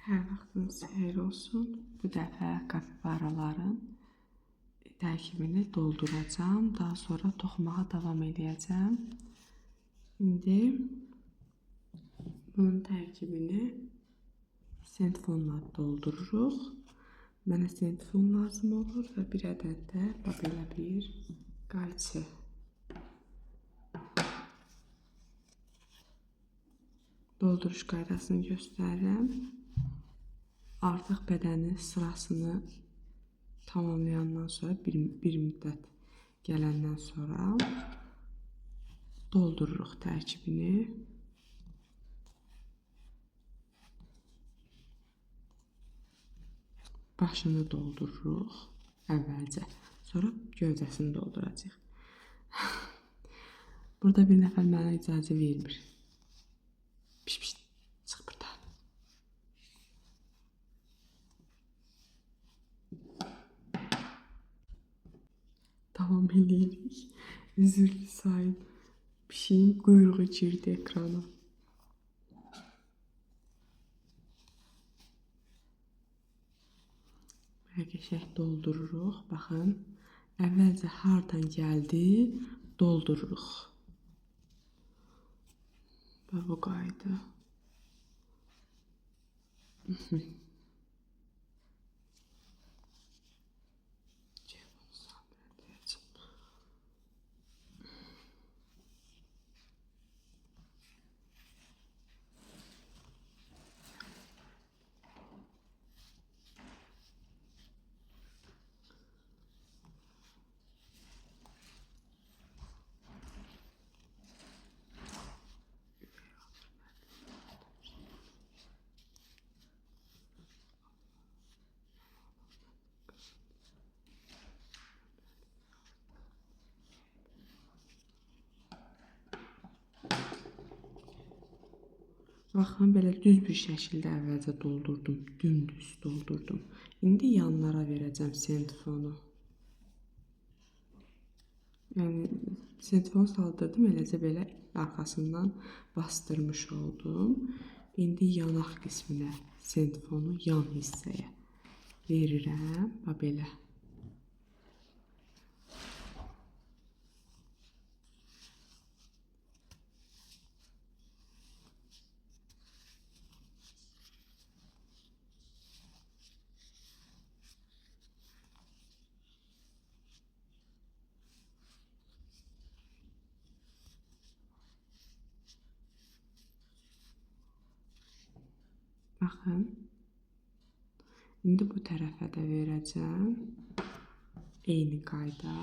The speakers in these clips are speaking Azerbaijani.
Hər vaxtınız xeyir olsun. Bu dəfə kapibaraların tərkibini dolduracağam. Daha sonra toxumağa davam eləyəcəm. İndi bunun tərkibini sentfonla doldururuq. Mənə sentfon lazım olur və bir ədəd də belə bir qayçı. Dolduruş qaydasını göstərirəm. Artıq bədənin sırasını tamamlayandan sonra bir müddət gələndən sonra doldururuq tərkibini. Başını doldururuq əvvəlcə. Sonra gövdəsini dolduracağıq. Burada bir nəfər mənə icazə vermir. Piş piş, çıx buradan. Davam eləyirik. Üzürlü sayın. Pişiyin quyruğu girdi ekrana. Belə qəşəng doldururuq. Baxın, əvvəlcə hardan gəldi, doldururuq. Bax, bu qayda. Baxın, belə düz bir şəkildə əvvəlcə doldurdum, dümdüz doldurdum. İndi yanlara verəcəm sentfonu. Yəni, sentfonu saldırdım, eləcə belə arxasından bastırmış oldum. İndi yanaq qisminə sentfonu yan hissəyə verirəm. Bax, belə. Baxın. İndi bu tərəfə də verəcəm. Eyni qayda.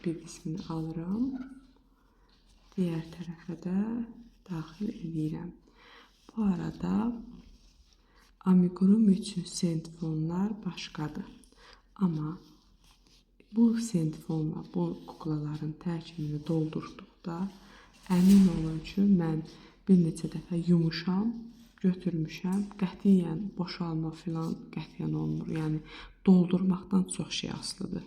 Bir qismini alıram. Digər tərəfə də daxil eləyirəm. Bu arada amigurumi üçün sentfonlar başqadır. Amma bu sentfonla bu kuklaların tərkibini doldurduqda əmin olun ki, mən bir neçə dəfə yumuşam, götürmüşəm. Qətiyyən boşalma filan qətiyyən olmur. Yəni, doldurmaqdan çox şey asılıdır.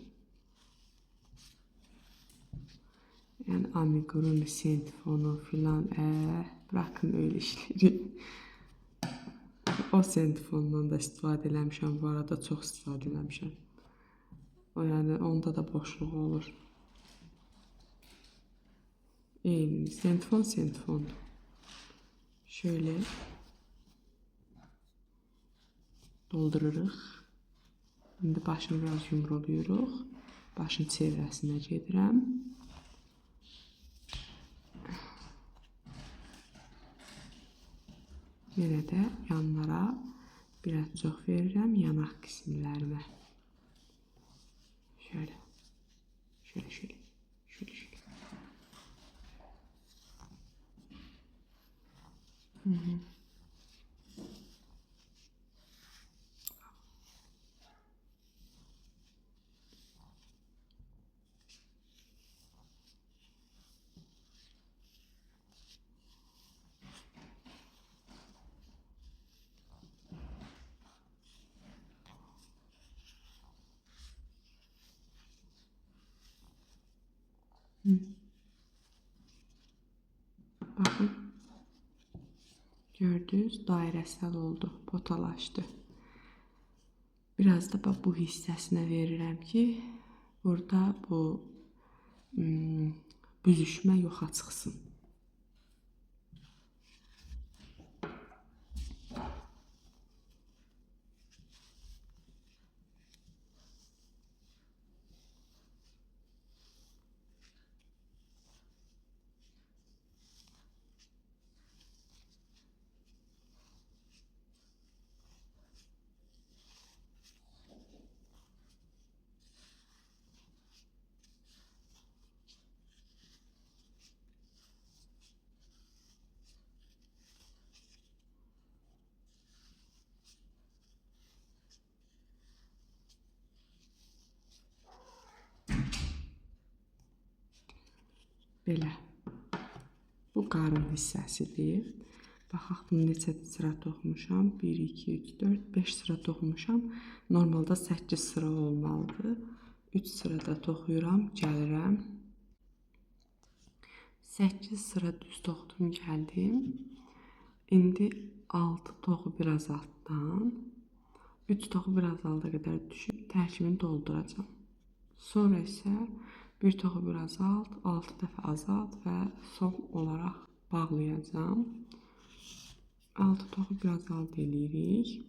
Yəni, amigurumi, sentfonu filan, bırakın öyle işleri. O sentfondan da istifadə eləmişəm. Bu arada çox istifadə eləmişəm. O, yəni, onda da boşluq olur. Eyni, sentfon sentfondur. Şöyle doldururuq. İndi başını biraz yumruluyuruq. Başın çevrəsinə gedirəm. Yenə də yanlara biraz çox verirəm, yanaq qismlərimə. Şöyle. Şöyle, şöyle. Şöyle, şöyle. Baxın. Gördünüz, dairəsəl oldu, potalaşdı. Biraz da bax bu hissəsinə verirəm ki, burada bu büzüşmə yoxa çıxsın. Belə. Bu qarın hissəsidir. Baxaq, bunu neçə sıra toxumuşam? 1, 2, 3, 4, 5 sıra toxumuşam. Normalda 8 sıra olmalıdır. 3 sırada toxuyuram, gəlirəm. 8 sıra düz toxudum, gəldim. İndi 6 toxu bir azaltdan, 3 toxu bir azalda qədər düşüb tərkibini dolduracağam. Sonra isə bir toxu bir azalt, 6 dəfə azalt və son olaraq bağlayacağam. 6 toxu bir azalt eləyirik.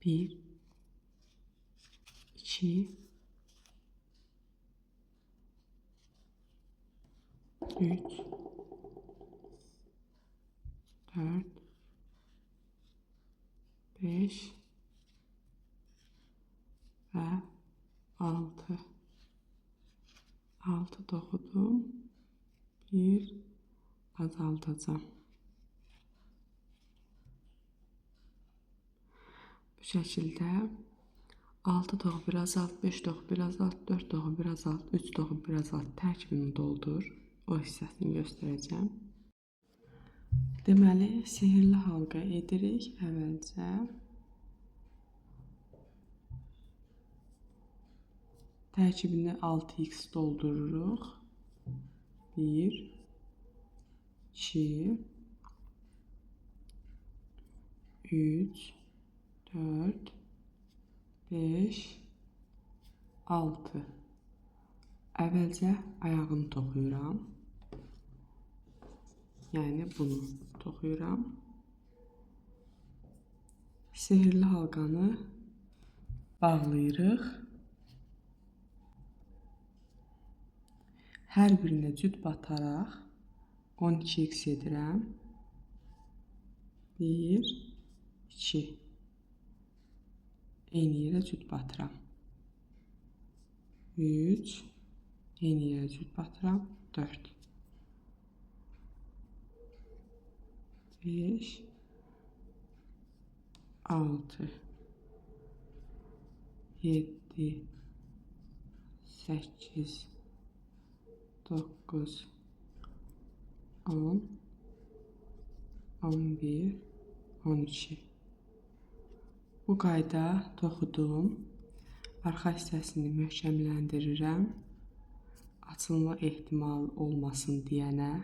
Bir, 2, 3, 4, 5 və 6. 6 toxudum. 1 azaltacağam. Bu şəkildə 6 toxu bir azalt, 5 toxu bir azalt, 4 toxu bir azalt, 3 toxu bir azalt tərkibini doldur. O hissəsini göstərəcəm. Deməli, sehirli halqa edirik əvvəlcə. Tərkibini 6x doldururuq. 1, 2, 3, 4, 5, 6. Əvvəlcə ayağını toxuyuram. Yəni bunu toxuyuram. Sehirli halqanı bağlayırıq. Hər birinə cüt bataraq 12x edirəm. 1, 2. Eyni yerə cüt batıram. 3, eyni yerə cüt batıram. 4, 5, 6, 7, 8, 9, 10, 11, 12. Bu qayda toxudum. Arxa hissəsini möhkəmləndirirəm. Açılma ehtimalı olmasın deyənə.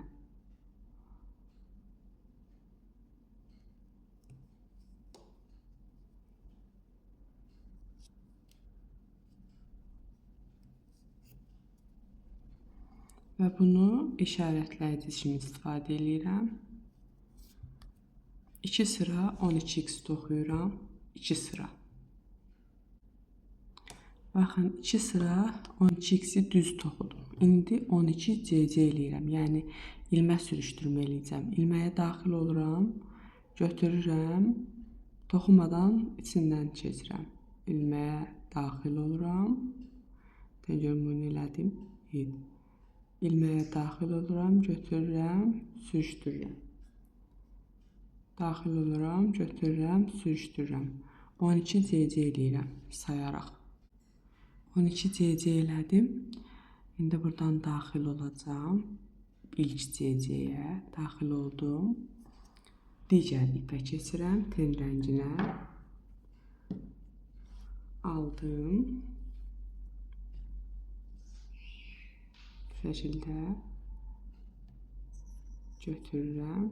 Və bunu işarətləyici kimi istifadə eləyirəm. 2 sıra 12x toxuyuram. 2 sıra. Baxın, 2 sıra 12x-i düz toxudum. İndi 12 CC eləyirəm. Yəni, ilmə sürüşdürmə eləyəcəm. İlməyə daxil oluram, götürürəm, toxumadan içindən keçirəm. İlməyə daxil oluram. Deyən görüm, bunu elədim. 7. İlməyə daxil oluram, götürürəm, sürüşdürürəm. Daxil oluram, götürürəm, sürüşdürürəm. 12 CC eləyirəm sayaraq. 12 CC elədim. İndi buradan daxil olacağam. İlk CC-yə daxil oldum. Digər ipə keçirəm, ten rənginə. Aldım. Şəkildə götürürəm.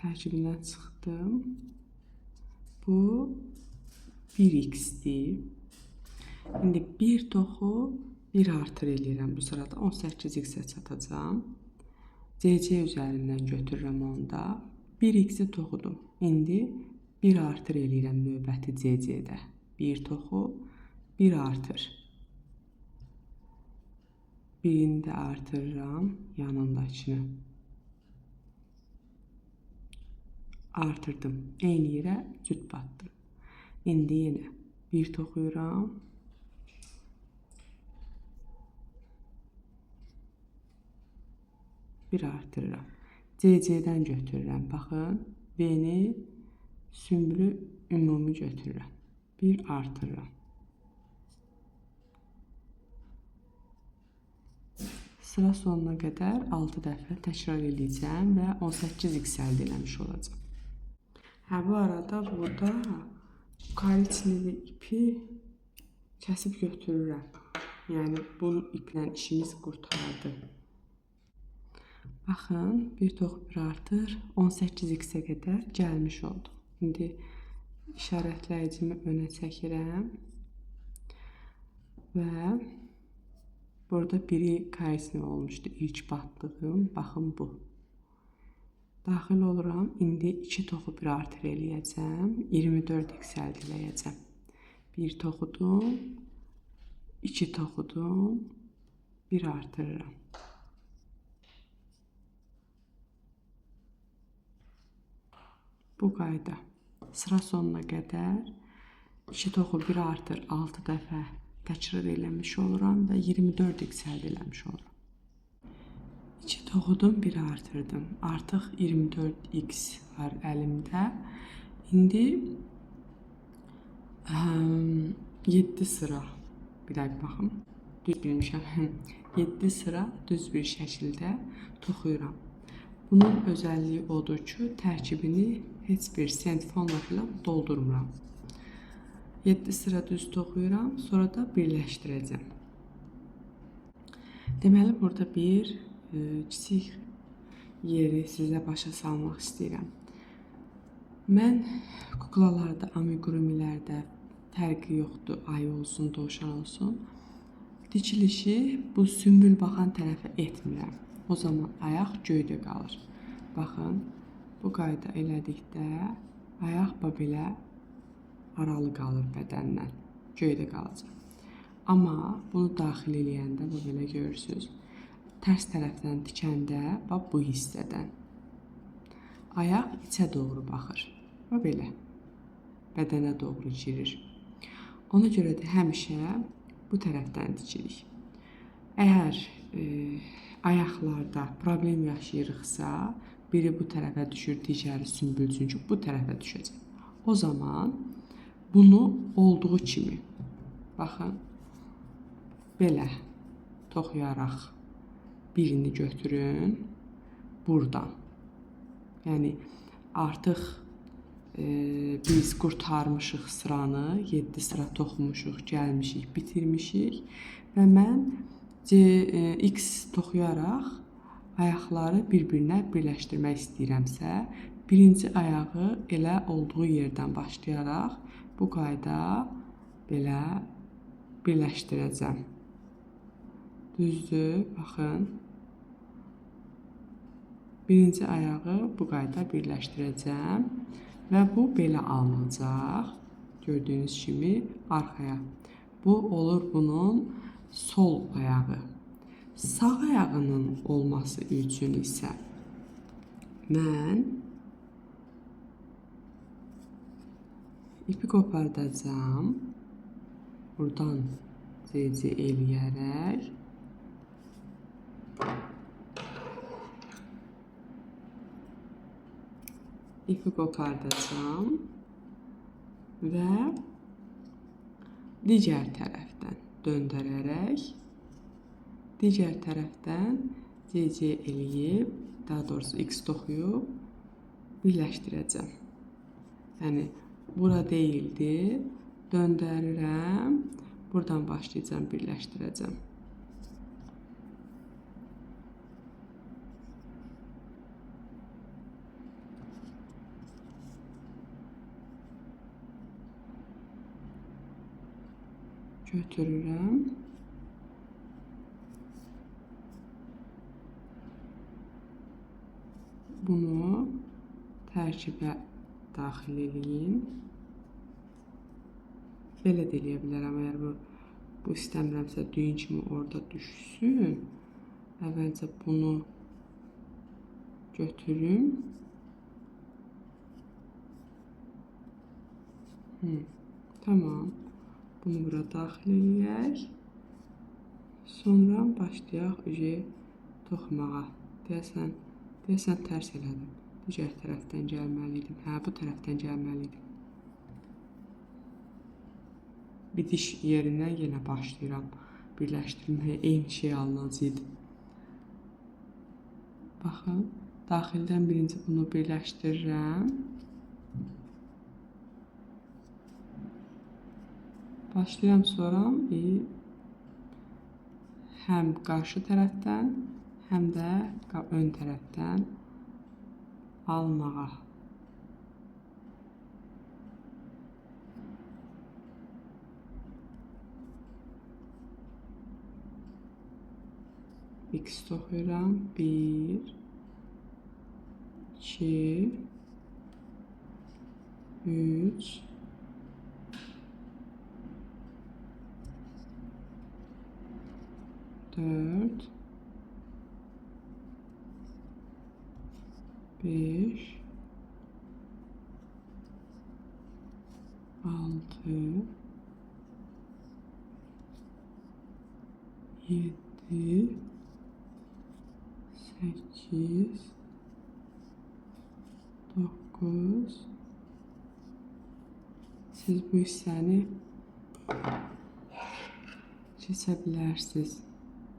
Tərkibindən çıxdım. Bu 1x-dir. İndi bir toxu bir artır eləyirəm bu sırada. 18x-ə çatacağam. CC üzərindən götürürəm onda. 1x-i toxudum. İndi bir artır eləyirəm növbəti CC-də. Bir toxu, bir artır. Birini də artırıram yanındakını. Artırdım. Eyni yerə cüt batdım. İndi yenə bir toxuyuram. Bir artırıram. CC-dən götürürəm. Baxın, V-ni sümbülü ümumi götürürəm. Bir artırıram. Sıra sonuna qədər 6 dəfə təkrar eləyəcəm və 18x əldə eləmiş olacağam. Hə, bu arada burada korичневый ipi kəsib götürürəm. Yəni, bu iplə işimiz qurtardı. Baxın, bir toxu bir artır, 18x-ə qədər gəlmiş oldum. İndi işarətləyicimi önə çəkirəm və burada biri korичневый olmuşdu ilk batdığım. Baxın bu. Daxil oluram. İndi 2 toxu bir artır eləyəcəm. 24x əldə eləyəcəm. 1 toxudum, 2 toxudum, 1 artırıram. Bu qayda. Sıra sonuna qədər 2 toxu bir artır 6 dəfə təkrar eləmiş oluram və 24x əldə eləmiş oluram. 2 toxudum, 1 artırdım. Artıq 24x var əlimdə. İndi 7 sıra, bir dəqiqə baxım, düz bilmişəm. 7 sıra düz bir şəkildə toxuyuram. Bunun özəlliyi odur ki, tərkibini heç bir sentfonla filan doldurmuram. 7 sıra düz toxuyuram, sonra da birləşdirəcəm. Deməli, burada bir kiçik yeri sizə başa salmaq istəyirəm. Mən kuklalarda, amigurumilərdə fərqi yoxdur, ayı olsun, dovşan olsun. Dikilişi bu sümbül baxan tərəfə etmirəm. O zaman ayaq göydə qalır. Baxın, bu qayda elədikdə ayaq belə aralı qalır bədəndən, göydə qalacaq. Amma bunu daxil eləyəndə, bu belə görürsünüz, tərs tərəfdən tikəndə, bax bu hissədən ayaq içə doğru baxır. Bax belə, bədənə doğru girir. Ona görə də həmişə bu tərəfdən dikirik. Əgər ayaqlarda problem yaşayırıqsa, biri bu tərəfə düşür, digəri sümbül, çünki bu tərəfə düşəcək. O zaman bunu olduğu kimi, baxın, belə toxuyaraq birini götürün buradan. Yəni, artıq biz qurtarmışıq sıranı, 7 sıra toxumuşuq, gəlmişik, bitirmişik və mən X toxuyaraq ayaqları bir-birinə birləşdirmək istəyirəmsə, birinci ayağı elə olduğu yerdən başlayaraq bu qayda belə birləşdirəcəm. Düzdür, baxın. Birinci ayağı bu qayda birləşdirəcəm və bu belə alınacaq. Gördüyünüz kimi arxaya. Bu olur bunun sol ayağı. Sağ ayağının olması üçün isə mən ipi qopardacağam. Buradan CC eləyərək ipi qopardacağam və digər tərəfdən döndərərək digər tərəfdən CC eləyib, daha doğrusu X toxuyub birləşdirəcəm. Yəni, Bura deyildi. Döndərirəm. Buradan başlayacağam, birləşdirəcəm. Götürürəm. Bunu tərkibə daxil eləyin. Belə də eləyə bilərəm. Əgər bu istəmirəmsə düyün kimi orada düşsün. Əvvəlcə bunu götürüm. Tamam. Bunu bura daxil eləyək. Sonra başlayaq toxumağa. Deyəsən tərs elədim. Digər tərəfdən gəlməli idim. Hə, bu tərəfdən gəlməli idim. Bitiş yerindən yenə başlayıram birləşdirməyə. Eyni şey alınacaq. Baxın, daxildən birinci bunu birləşdirirəm. Başlayıram sonra həm qarşı tərəfdən, həm də ön tərəfdən almağa. X toxuyuram. 1, 2, 3, 4, 5, 6, 7, 8, 9. Siz bu hissəni keçə bilərsiniz.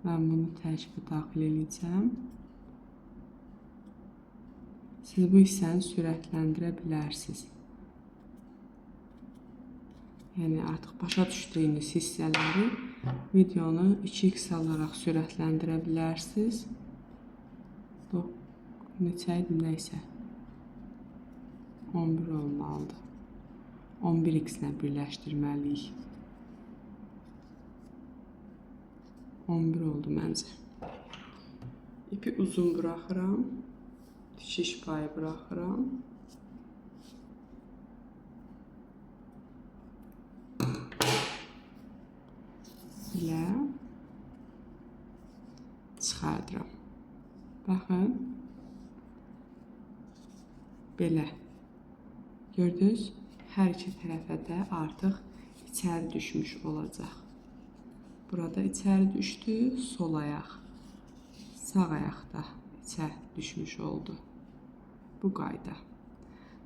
Mən bunu tərkibə daxil edəcəm. Siz bu hissəni sürətləndirə bilərsiniz. Yəni artıq başa düşdüyünüz hissələri videonu 2x alaraq sürətləndirə bilərsiniz. Neçə idim, nəysə. 11 olmalıdır. 11x ilə birləşdirməliyik. 11 oldu məncə. İpi uzun buraxıram. Tikiş payı buraxıram. Belə çıxardıram. Baxın. Belə. Gördünüz? Hər iki tərəfə də artıq içəri düşmüş olacaq. Burada içəri düşdü, sol ayaq, sağ ayaq da içə düşmüş oldu. Bu qayda.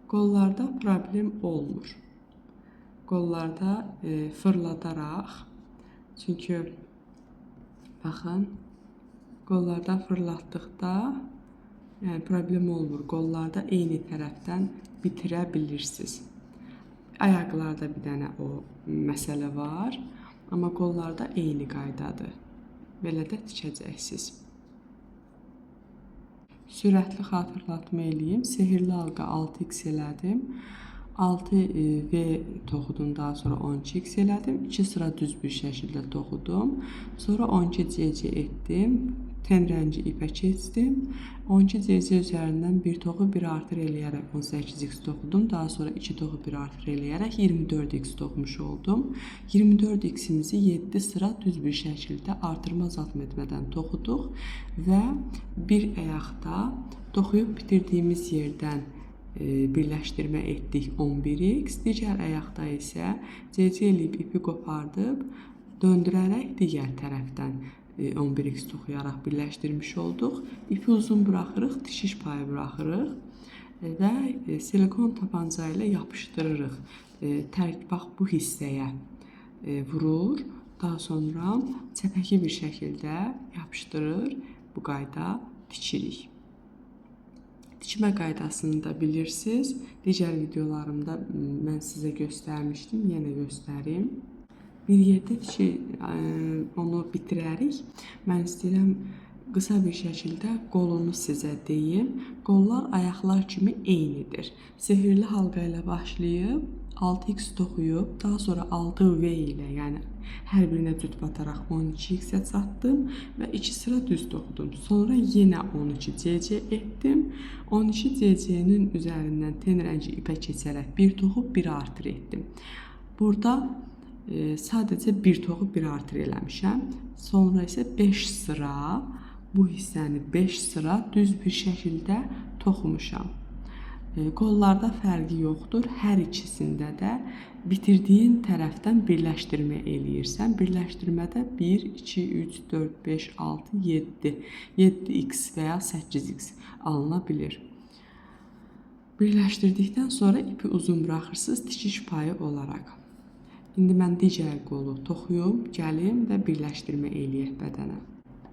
Qollarda problem olmur. Qollarda fırladaraq, çünki baxın, qollarda fırlatdıqda yəni problem olmur. Qollarda eyni tərəfdən bitirə bilirsiniz. Ayaqlarda bir dənə o məsələ var. Amma qollarda eyni qaydadır. Belə də tikəcəksiniz. Sürətli xatırlatma eləyim. Sehirli halqa 6x elədim. 6V toxudum, daha sonra 12x elədim. 2 sıra düz bir şəkildə toxudum. Sonra 12CC etdim. Ten rəngi ipə keçdim. 12CC üzərindən bir toxu bir artır eləyərək 18x toxudum. Daha sonra 2 toxu bir artır eləyərək 24x toxumuş oldum. 24x-imizi 7 sıra düz bir şəkildə artırma azaltma etmədən toxuduq və bir ayaqda toxuyub bitirdiyimiz yerdən birləşdirmə etdik 11x. Digər ayaqda isə CC eləyib ipi qopardıb döndürərək digər tərəfdən 11x toxuyaraq birləşdirmiş olduq. İpi uzun buraxırıq, tikiş payı buraxırıq və silikon tapanca ilə yapışdırırıq. Bax bu hissəyə vurur. Daha sonra çəpəki bir şəkildə yapışdırır. Bu qayda tikirik. Tikmə qaydasını da bilirsiniz. Digər videolarımda mən sizə göstərmişdim, yenə göstərim. Bir yerdə onu bitirərik. Mən istəyirəm qısa bir şəkildə qolunu sizə deyim. Qollar ayaqlar kimi eynidir. Sehirli halqa ilə başlayıb 6x toxuyub, daha sonra 6V ilə, yəni hər birinə cüt bataraq 12x-ə çatdım və 2 sıra düz toxudum. Sonra yenə 12 CC etdim. 12 CC-nin üzərindən ten rəngi ipə keçərək bir toxub bir artır etdim. Burada sadəcə bir toxub bir artır eləmişəm. Sonra isə 5 sıra, bu hissəni 5 sıra düz bir şəkildə toxumuşam. Qollarda fərqi yoxdur. Hər ikisində də bitirdiyin tərəfdən birləşdirmə eləyirsən. Birləşdirmədə 1, 2, 3, 4, 5, 6, 7, 7x və ya 8x alına bilir. Birləşdirdikdən sonra ipi uzun buraxırsınız tikiş payı olaraq. İndi mən digər qolu toxuyum, gəlim və birləşdirmə eləyək bədənə.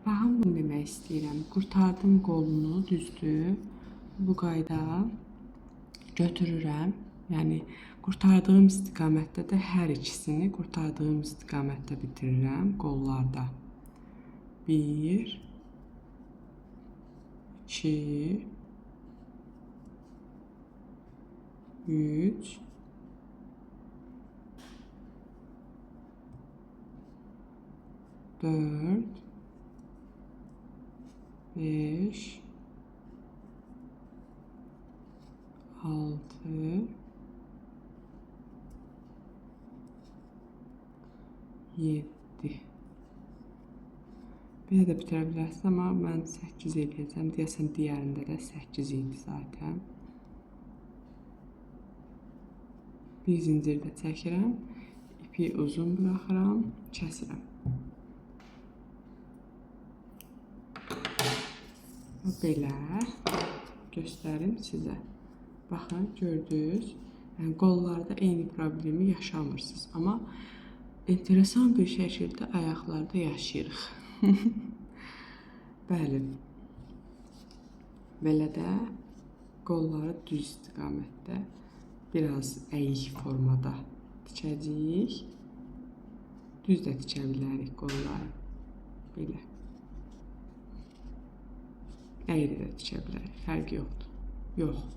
Baxın, bunu demək istəyirəm. Qurtardım qolunu, düzdür. Bu qayda götürürəm. Yəni qurtardığım istiqamətdə də hər ikisini qurtardığım istiqamətdə bitirirəm qollarda. 1 2 3 4 5 6 7. Belə də bitirə bilərsiniz, amma mən 8 eləyəcəm. Deyəsən digərində də 8 idi zaten. Bir zincir də çəkirəm. İpi uzun buraxıram, kəsirəm. Belə göstərim sizə. Baxın, gördünüz. Yəni qollarda eyni problemi yaşamırsınız. Amma enteresan bir şəkildə ayaqlarda yaşayırıq. Bəli. Belə də qolları düz istiqamətdə biraz əyik formada tikəcəyik. Düz də tikə bilərik qolları. Belə. Əyri də tikə bilərik. Fərqi yoxdur. Yox.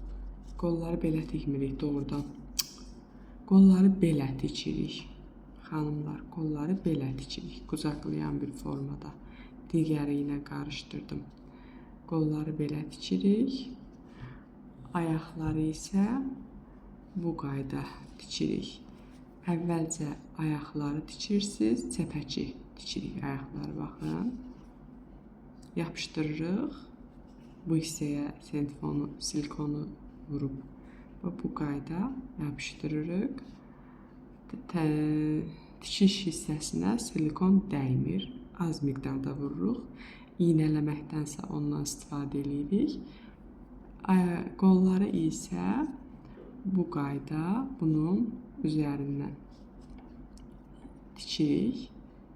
Qolları belə tikmirik doğrudan. Qolları belə tikirik. Xanımlar, qolları belə tikirik. Qucaqlayan bir formada. Digəri ilə qarışdırdım. Qolları belə tikirik. Ayaqları isə bu qayda tikirik. Əvvəlcə ayaqları tikirsiniz, çəpəki tikirik ayaqları, baxın. Yapışdırırıq. Bu hissəyə sentfonu, silikonu vurub və bu qayda yapışdırırıq. Tikiş hissəsinə silikon dəymir. Az miqdarda vururuq. İynələməkdənsə ondan istifadə edirik. Qolları isə bu qayda bunun üzərindən tikirik,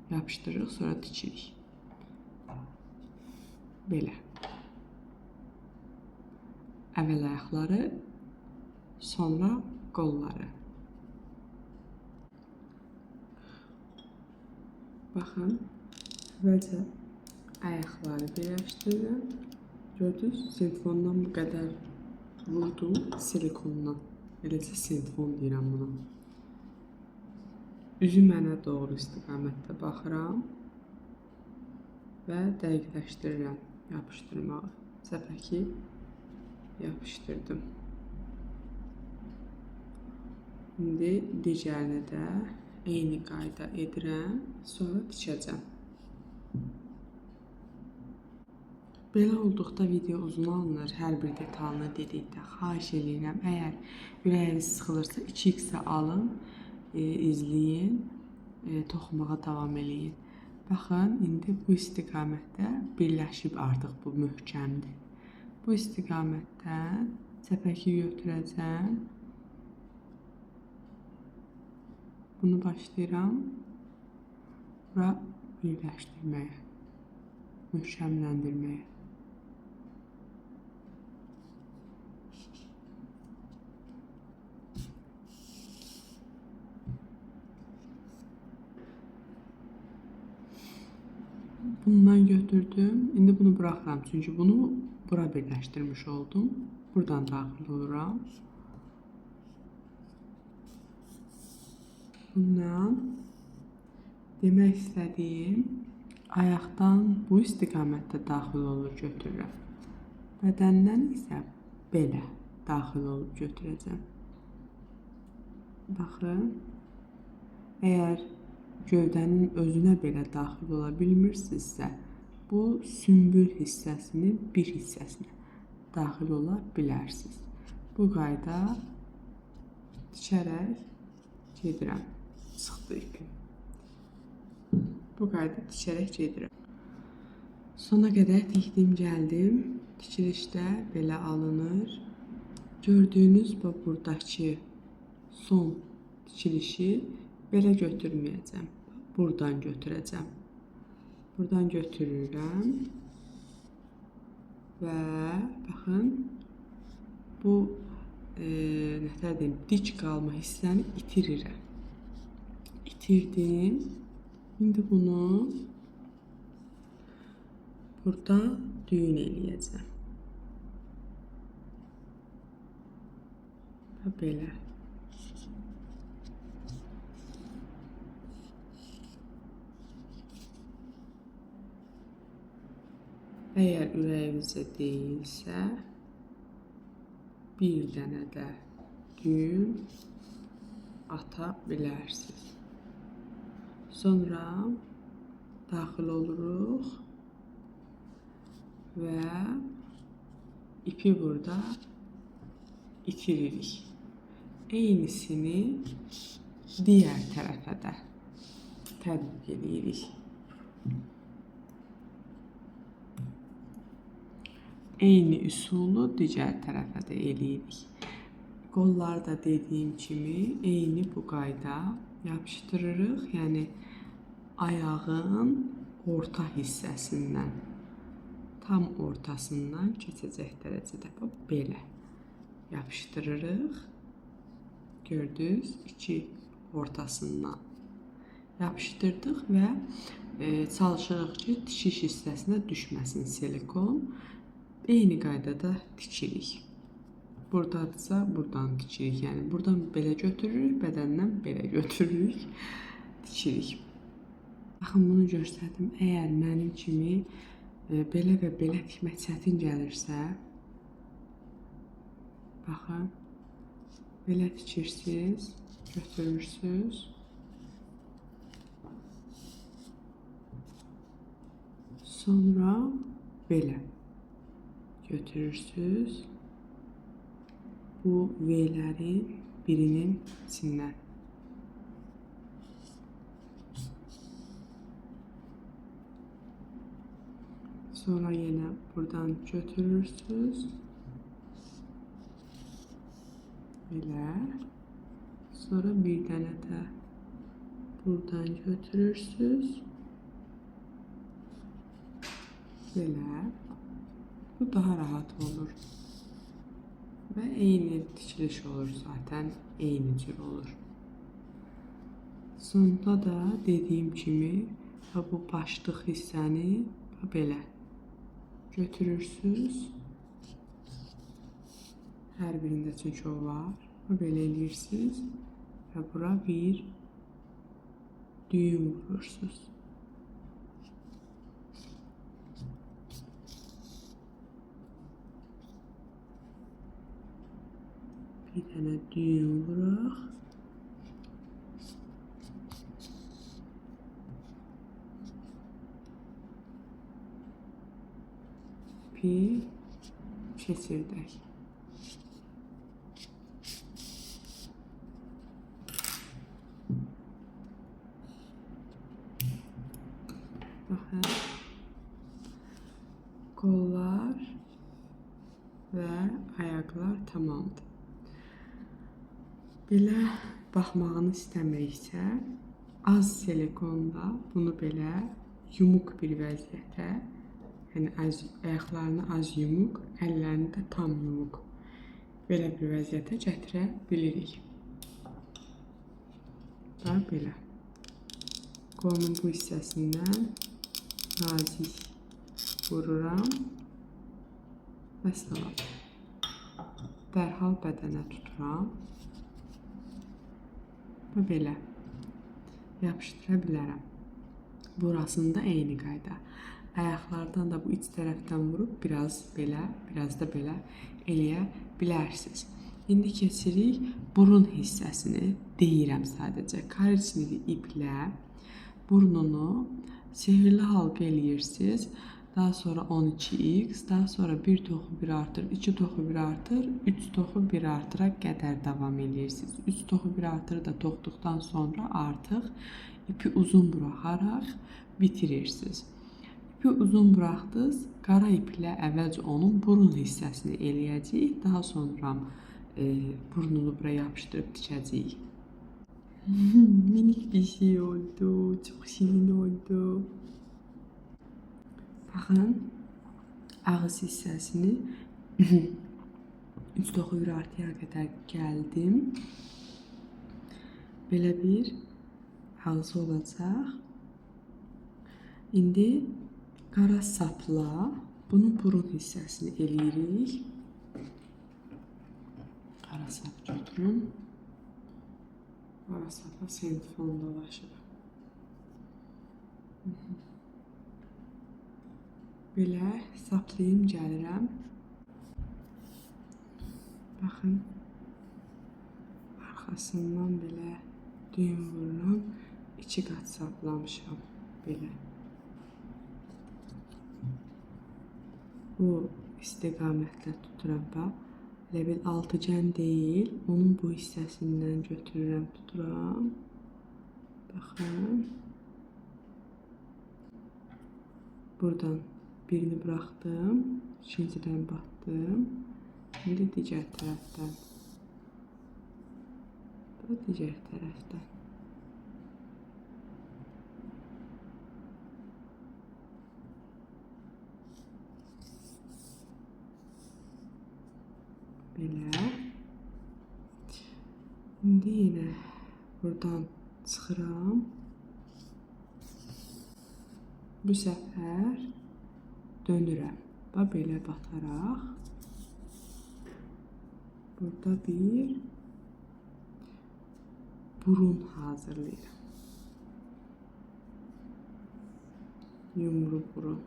yapışdırırıq, sonra tikirik. Belə. Əvvəl ayaqları, sonra qolları. Baxın, əvvəlcə ayaqları birləşdirirəm. Gördünüz, sintfondan bu qədər vurdum, silikondan. Eləcə sintfon deyirəm buna. Üzü mənə doğru istiqamətdə baxıram və dəqiqləşdirirəm yapışdırmağı. Çəpəki yapışdırdım. İndi digərini də eyni qayda edirəm, sonra tikəcəm. Belə olduqda video uzun alınır, hər bir detalını dedikdə xahiş eləyirəm. Əgər ürəyiniz sıxılırsa 2x-ə alın, izləyin, toxumağa davam eləyin. Baxın, indi bu istiqamətdə birləşib artıq bu möhkəmdir. Bu istiqamətdən çəpəki götürəcəm. Bunu başlayıram bura birləşdirməyə, möhkəmləndirməyə. Bundan götürdüm. İndi bunu buraxıram. Çünki bunu bura birləşdirmiş oldum. Buradan daxil oluram. Bundan demək istədiyim ayaqdan bu istiqamətdə daxil olur götürürəm. Bədəndən isə belə daxil olub götürəcəm. Baxın, əgər gövdənin özünə belə daxil ola bilmirsinizsə, bu sümbül hissəsinin bir hissəsinə daxil ola bilərsiniz. Bu qayda tikərək gedirəm. Çıxdı ipim. Bu qayda tikərək gedirəm. Sona qədər tikdim, gəldim. Tikilişdə belə alınır. Gördüyünüz bu buradakı son tikilişi belə götürməyəcəm. Buradan götürəcəm. Buradan götürürəm. Və baxın, bu nətər deyim, dik qalma hissəni itirirəm. İtirdim. İndi bunu burada düyün eləyəcəm. Və belə. Əgər ürəyinizə deyilsə, bir dənə də düyün ata bilərsiniz. Sonra daxil oluruq və ipi burada itiririk. Eynisini digər tərəfə də tətbiq edirik. Eyni üsulu digər tərəfə də eləyirik. Qolları da dediyim kimi eyni bu qayda yapışdırırıq. Yəni ayağın orta hissəsindən, tam ortasından keçəcək dərəcədə bax belə yapışdırırıq. Gördünüz, iki ortasından yapışdırdıq və çalışırıq ki, tikiş hissəsinə düşməsin silikon. Eyni qaydada tikirik. Buradadırsa buradan tikirik. Yəni buradan belə götürürük, bədəndən belə götürürük, tikirik. Baxın, bunu göstərdim. Əgər mənim kimi belə və belə tikmək çətin gəlirsə, baxın, belə tikirsiniz, götürürsünüz. Sonra belə götürürsünüz. Bu V-lərin birinin içindən. Sonra yenə buradan götürürsünüz. Belə. Sonra bir dənə də buradan götürürsünüz. Belə. Bu daha rahat olur. Və eyni tikiliş olur zaten. Eyni cür olur. Sonda da dediyim kimi bu başlıq hissəni belə götürürsünüz. Hər birində çünki o var. Belə eləyirsiniz və bura bir düyün vurursunuz. Bir dənə düyün vuraq. İpi keçirdək. Baxın. Qollar və ayaqlar tamamdır. Belə baxmağını istəmiriksə, az silikonla bunu belə yumuq bir vəziyyətə, yəni az, ayaqlarını az yumuq, əllərini də tam yumuq belə bir vəziyyətə gətirə bilirik. Və belə. Qolun bu hissəsindən Nazik vururam. Vəssalam. Dərhal bədənə tuturam. Və belə yapışdıra bilərəm. Burasında eyni qayda. Ayaqlardan da bu iç tərəfdən vurub biraz belə, biraz da belə eləyə bilərsiniz. İndi keçirik burun hissəsini. Deyirəm sadəcə. Korичневый iplə burnunu sehirli halqa eləyirsiniz. Daha sonra 12x, daha sonra 1 toxu 1 artır, 2 toxu 1 artır, 3 toxu 1 artıra qədər davam eləyirsiniz. 3 toxu 1 artırı da toxduqdan sonra artıq ipi uzun buraxaraq bitirirsiniz. İpi uzun buraxdınız, qara iplə əvvəlcə onun burun hissəsini eləyəcəyik, daha sonra burnunu bura yapışdırıb tikəcəyik. Minik bir şey oldu, çox şirin oldu. Baxın, ağız hissəsini 3 toxu 1 artıya qədər gəldim. Belə bir ağzı olacaq. İndi qara sapla bunun burun hissəsini eləyirik. Qara sap götürüm. Qara sapla sentfon dolaşır. Belə saplayım gəlirəm. Baxın, arxasından belə düyün vururam. 2 qat saplamışam belə. Bu istiqamətlə tuturam bax. Elə bil altıgən deyil, onun bu hissəsindən götürürəm, tuturam. Baxın. Buradan birini buraxdım, ikincidən batdım. İndi digər tərəfdən. Bu digər tərəfdən. Belə. İndi yenə buradan çıxıram. Bu səfər dönürəm. Bax, belə bataraq. Burada bir burun hazırlayıram. Yumru burun.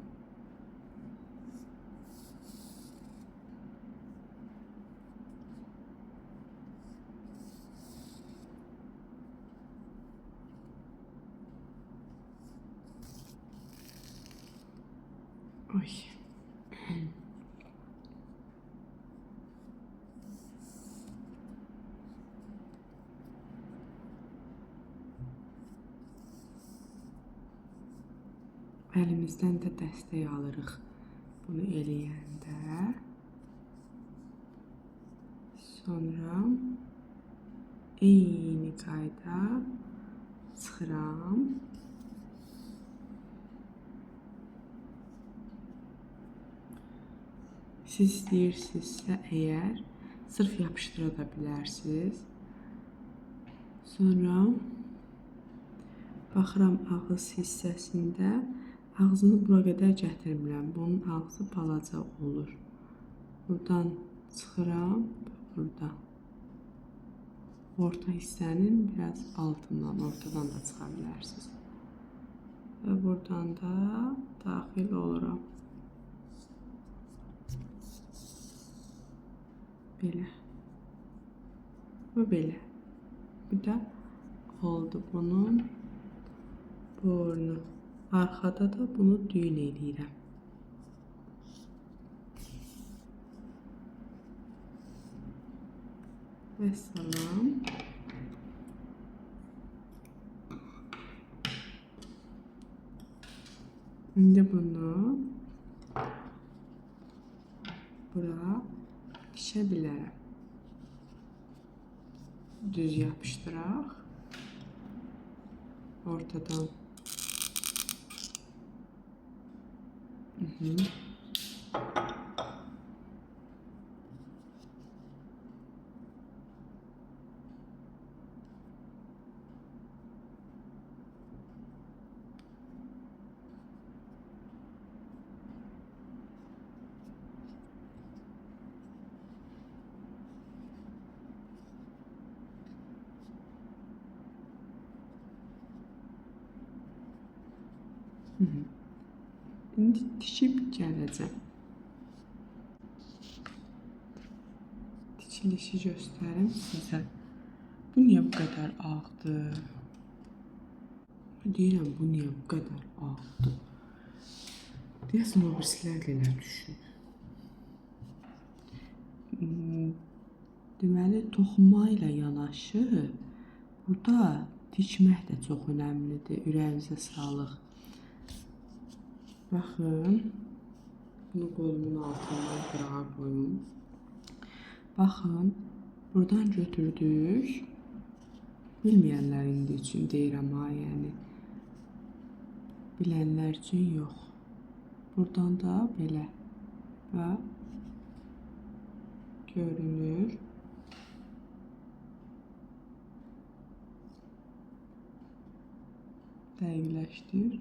Oy. Əlimizdən də dəstək alırıq bunu eləyəndə. Sonra eyni qayda çıxıram. Siz istəyirsinizsə əgər, sırf yapışdıra da bilərsiniz. Sonra baxıram ağız hissəsində. Ağzını bura qədər gətirmirəm. Bunun ağzı balaca olur. Buradan çıxıram, burada. Orta hissənin biraz altından, ortadan da çıxa bilərsiniz. Və buradan da daxil oluram. Belə. Və belə. Bu da oldu bunun burnu. Arxada da bunu düyün eləyirəm. Vəssalam. İndi bunu bura tikə bilərəm. Düz yapışdıraq. Ortadan. İndi tikib gələcəm. Tikilişi göstərim sizə. Bu niyə bu qədər ağdır? Deyirəm, bu niyə bu qədər ağdır? Deyəsən, o birisilər də elə düşüb. Deməli, toxuma ilə yanaşı burada tikmək də çox önəmlidir. Ürəyinizə sağlıq. Baxın, bunu qolumun altından qırağa qoyum. Baxın, buradan götürdük. Bilməyənlər indi üçün deyirəm ha, yəni bilənlər üçün yox. Buradan da belə və görünür. Dəqiqləşdir.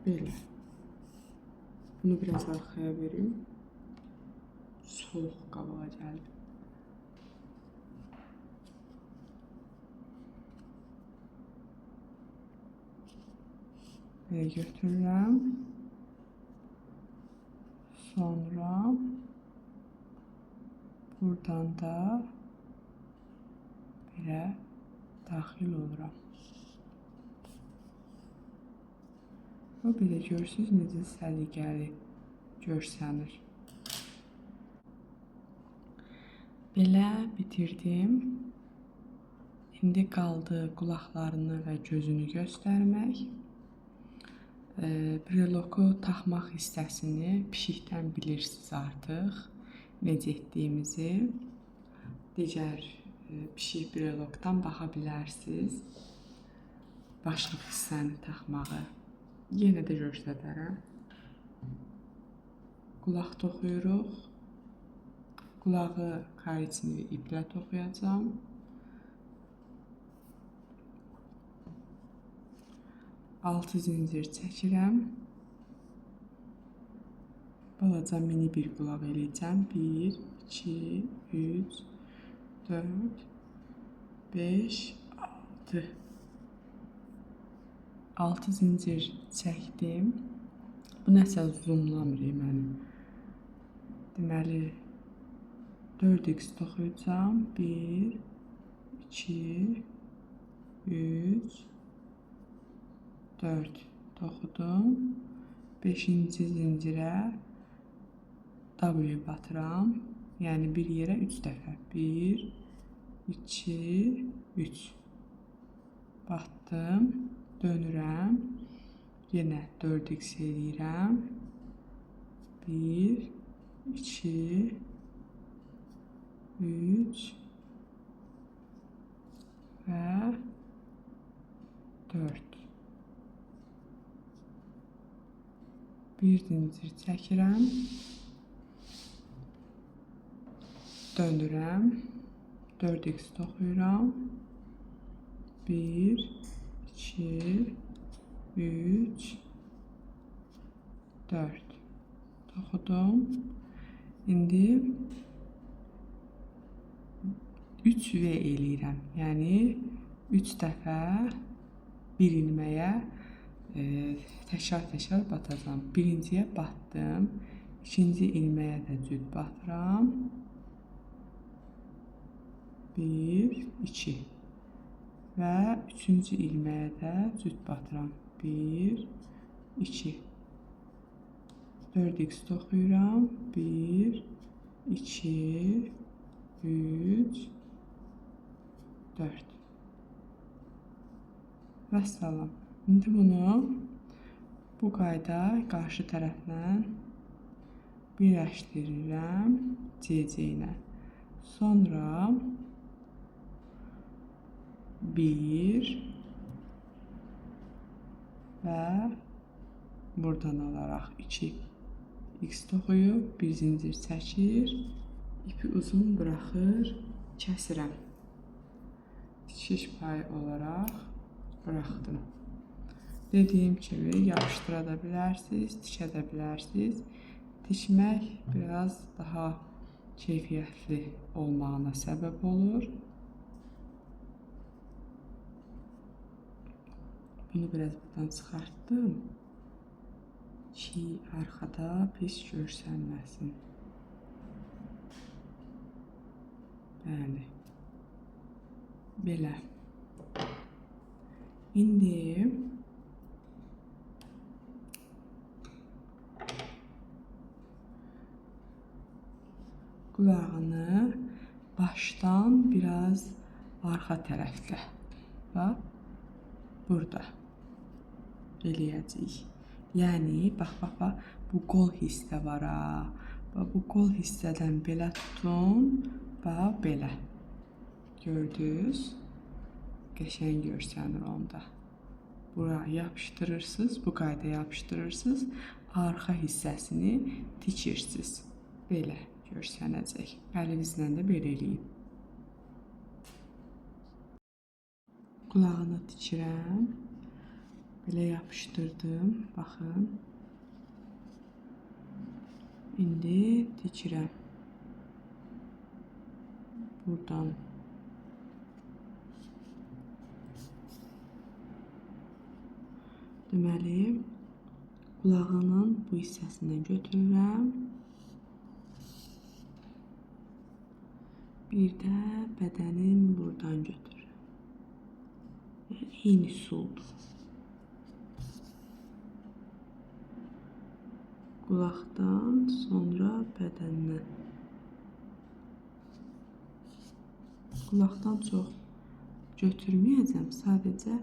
Belə. Bunu biraz arxaya verim. Soyuq qabağa gəldi. Belə götürürəm. Sonra buradan da belə daxil oluram. Və belə görürsünüz necə səliqəli görsənir. Belə bitirdim. İndi qaldı qulaqlarını və gözünü göstərmək. Breloku taxmaq hissəsini pişikdən bilirsiniz artıq necə etdiyimizi. Digər pişik brelokdan baxa bilərsiniz. Başlıq hissəni taxmağı. Yenə də göstərərəm. Qulaq toxuyuruq. Qulağı korичневый iplə toxuyacağam. 6 zincir çəkirəm. Balaca mini bir qulaq eləyəcəm. 1, 2, 3, 4, 5, 6. 6 zincir çəkdim. Bu nəsə zoomlamır məni. Deməli, 4x toxuyacağam. 1, 2, 3, 4 toxudum. 5-ci zincirə W batıram. Yəni bir yerə 3 dəfə. 1, 2, 3. Batdım. Dönürəm. Yenə 4x eləyirəm. 1, 2, 3 və 4. Bir zincir çəkirəm. Dönürəm. 4x toxuyuram. 1, 2, 3, 4 toxudum. İndi 3 V eləyirəm. Yəni 3 dəfə bir ilməyə təkrar-təkrar batacağam. Birinciyə batdım. İkinci ilməyə də cüt batıram. 1, 2 və üçüncü ilməyə də cüt batıram. 1, 2. 4x toxuyuram. 1, 2, 3, 4. Vəssalam. İndi bunu bu qayda qarşı tərəflə birləşdirirəm CC ilə. Sonra 1 və buradan alaraq 2 X toxuyub bir zincir çəkir, ipi uzun buraxır, kəsirəm. Tikiş payı olaraq buraxdım. Dediyim kimi yapışdıra da bilərsiniz, tikə də bilərsiniz. Tikmək biraz daha keyfiyyətli olmağına səbəb olur. Bunu biraz buradan çıxartdım ki, arxada pis görsənməsin. Bəli. Belə. İndi qulağını başdan biraz arxa tərəfdə. Bax, burada eləyəcəyik. Yəni, bax, bax, bax, bu qol hissə var ha. Bax, bu qol hissədən belə tutun, bax, belə. Gördünüz? Qəşəng görsənir onda. Bura yapışdırırsınız, bu qayda yapışdırırsınız. Arxa hissəsini tikirsiniz. Belə görsənəcək. Əlinizlə də belə eləyin. Qulağını tikirəm. Belə yapışdırdım. Baxın. İndi tikirəm. Buradan. Deməli, qulağının bu hissəsindən götürürəm. Bir də bədənin buradan götürürəm. Yəni, eyni üsuldur. Qulaqdan, sonra bədəndən. Qulaqdan çox götürməyəcəm, sadəcə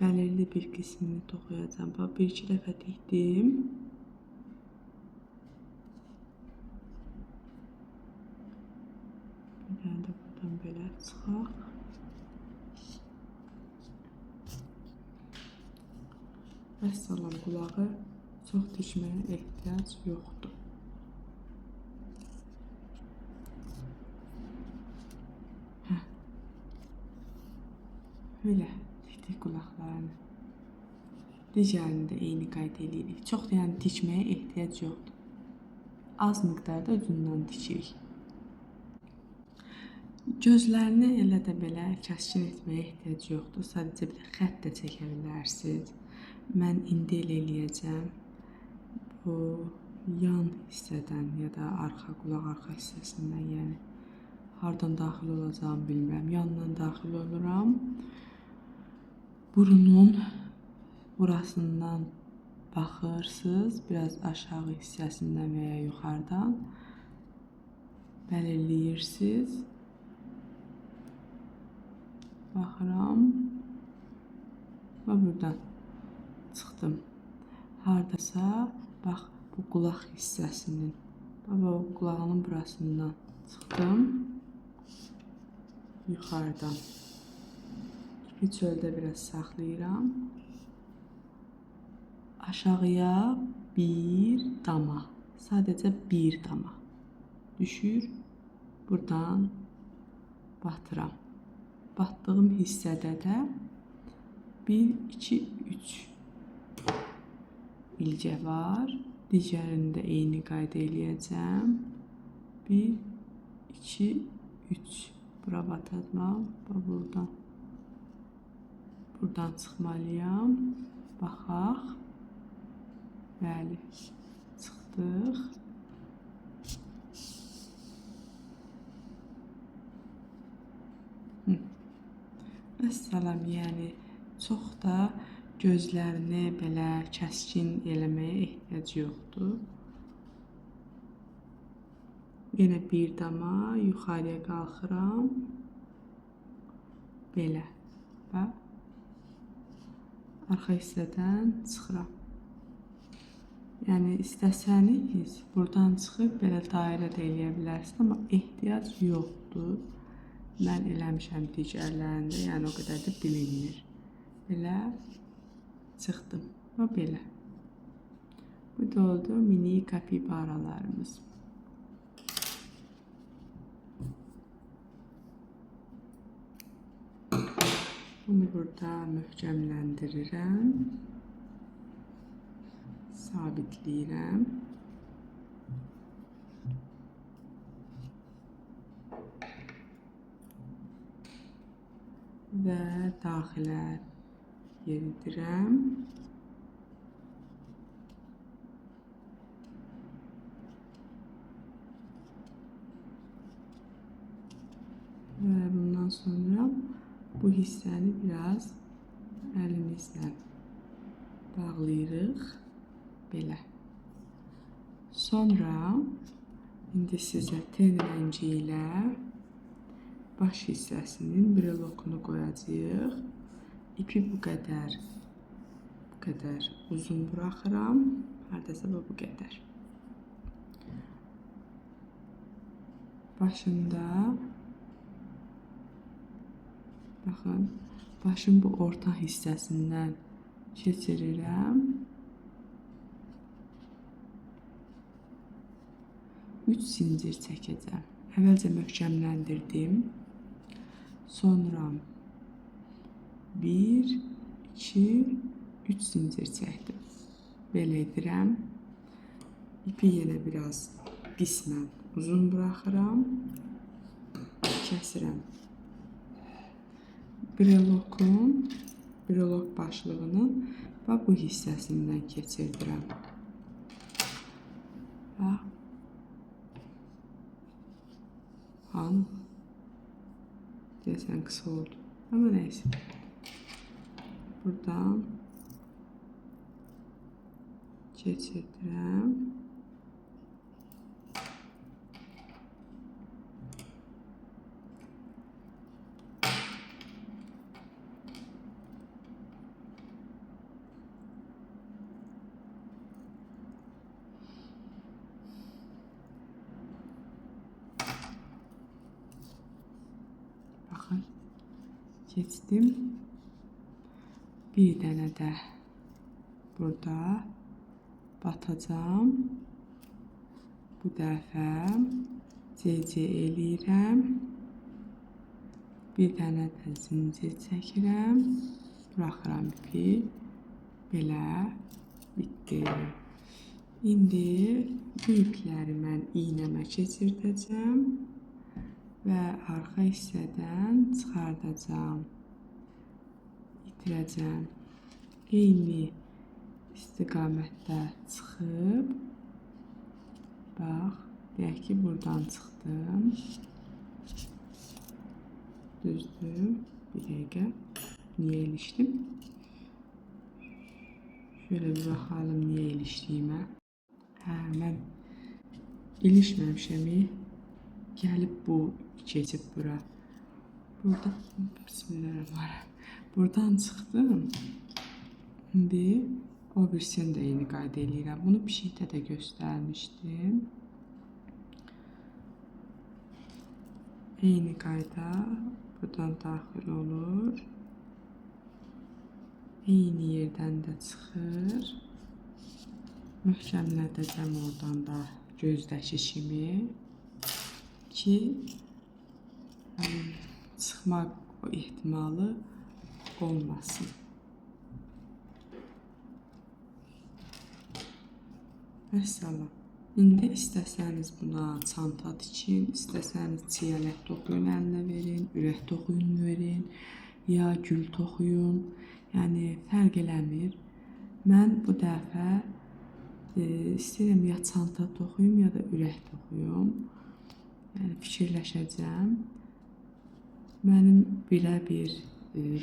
belirli bir qismini toxuyacağam. Bax, bir-iki dəfə tikdim. Bir dənə də buradan belə çıxaq. Vəssalam, qulağı çox tikməyə ehtiyac yoxdur. Hə. Belə tikdik qulaqlarını. Digərini də eyni qayda eləyirik. Çox da yəni tikməyə ehtiyac yoxdur. Az miqdarda ucundan tikirik. Gözlərini elə də belə kəskin etməyə ehtiyac yoxdur. Sadəcə bir xətt də çəkə bilərsiniz. Mən indi elə eləyəcəm. Bu yan hissədən ya da arxa, qulaq arxa hissəsindən, yəni hardan daxil olacağımı bilmirəm. Yandan daxil oluram. Burunun burasından baxırsınız, biraz aşağı hissəsindən və ya yuxarıdan belirləyirsiniz. Baxıram və buradan çıxdım. Hardasa, bax, bu qulaq hissəsinin, bax, bu qulağının burasından çıxdım. Yuxarıdan. İpi çöldə biraz saxlayıram. Aşağıya bir dama, sadəcə bir dama düşür. Buradan batıram. Batdığım hissədə də 1, 2, 3 ilgə var. Digərini də eyni qayda eləyəcəm. 1, 2, 3. Bura batacağam. Bax, buradan. Buradan çıxmalıyam. Baxaq. Bəli, çıxdıq. Vəssalam, yəni çox da gözlərini belə kəskin eləməyə ehtiyac yoxdur. Yenə bir dama yuxarıya qalxıram. Belə. Bax. Arxa hissədən çıxıram. Yəni istəsəniz buradan çıxıb belə dairə də eləyə bilərsiniz, amma ehtiyac yoxdur. Mən eləmişəm digərlərində, yəni o qədər də bilinmir. Belə çıxdım və belə. Bu da oldu mini kapibaralarımız. Bunu burada möhkəmləndirirəm. Sabitləyirəm. Və daxilə yeridirəm. Və bundan sonra bu hissəni biraz əlimizlə bağlayırıq. Belə. Sonra indi sizə ten rəngi ilə baş hissəsinin brelokunu qoyacağıq. İpi bu qədər uzun buraxıram. Hardasa bu qədər. Başında baxın, başın bu orta hissəsindən keçirirəm. 3 zincir çəkəcəm. Əvvəlcə möhkəmləndirdim. Sonra 1, 2, 3 zincir çəkdim. Belə edirəm. İpi yenə biraz qismən uzun buraxıram. Kəsirəm. Brelok başlığının bax bu hissəsindən keçirdirəm. Bax. Han. Deyəsən qısa oldu. Amma nəysə. Buradan keçirdirəm. Baxın, keçdim. Bir dənə də burada batacağam. Bu dəfə CC eləyirəm. Bir dənə də zincir çəkirəm. Buraxıram ipi. Belə bitdi. İndi bu ipləri mən iynəmə keçirdəcəm və arxa hissədən çıxardacağam. İtirəcəm. Eyni istiqamətdə çıxıb, bax, deyək ki, buradan çıxdım. Düzdür. Bir dəqiqə. Niyə ilişdim? Şöyle bir baxalım niyə ilişdiyimə. Hə, mən ilişməmişəm. Gəlib bu keçib bura. Burada, bismillahirrahmanirrahim. Buradan çıxdım. İndi o birisini də eyni qayda eləyirəm. Bunu pişikdə də göstərmişdim. Eyni qayda buradan daxil olur. Eyni yerdən də çıxır. Möhkəmlədəcəm oradan da gözdəki kimi ki çıxmaq ehtimalı olmasın. Vəssalam. İndi istəsəniz buna çanta tikin, istəsəniz çiyələk toxuyun əlinə verin, ürək toxuyun verin, ya gül toxuyun. Yəni fərq eləmir. Mən bu dəfə istəyirəm ya çanta toxuyum, ya da ürək toxuyum. Yəni fikirləşəcəm. Mənim belə bir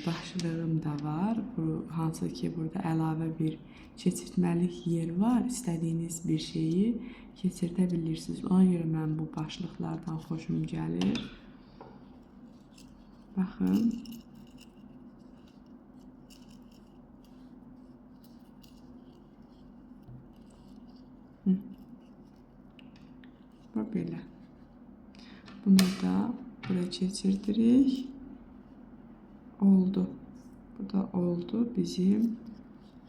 başlığım da var. Bu, hansı ki burada əlavə bir keçirtməlik yer var. İstədiyiniz bir şeyi keçirdə bilirsiniz. Ona görə mən bu başlıqlardan xoşum gəlir. Baxın. Bax belə. Bunu da buraya keçirdirik. Oldu. Bu da oldu bizim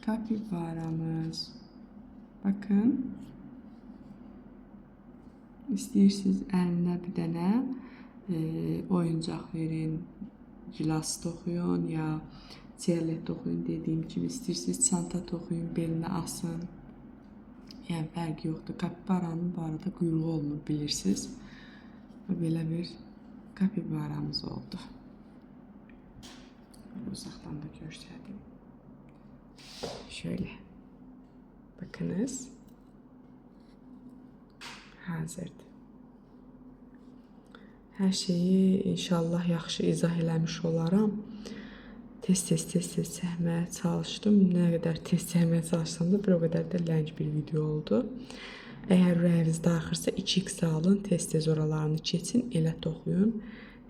kapibaramız. Bakın. İstəyirsiniz əlinə bir dənə oyuncaq verin, gilas toxuyun ya çiyələk toxuyun dediyim kimi. İstəyirsiniz çanta toxuyun, belinə asın. Yəni fərqi yoxdur. Kapibaranın bu arada quyruğu olmur, bilirsiniz. Və belə bir kapibaramız oldu. Uzaqdan da göstərdim. Şöyle. Bakınız. Hazırdır. Hər şeyi inşallah yaxşı izah eləmiş olaram. Tez-tez çəkməyə çalışdım. Nə qədər tez çəkməyə çalışsam da bir o qədər də ləng bir video oldu. Əgər ürəyiniz darıxırsa 2x alın, tez-tez oralarını keçin, elə toxuyun.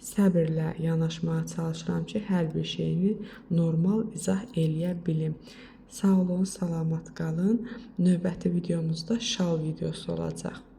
Səbirlə yanaşmağa çalışıram ki, hər bir şeyini normal izah eləyə bilim. Sağ olun, salamat qalın. Növbəti videomuzda şal videosu olacaq.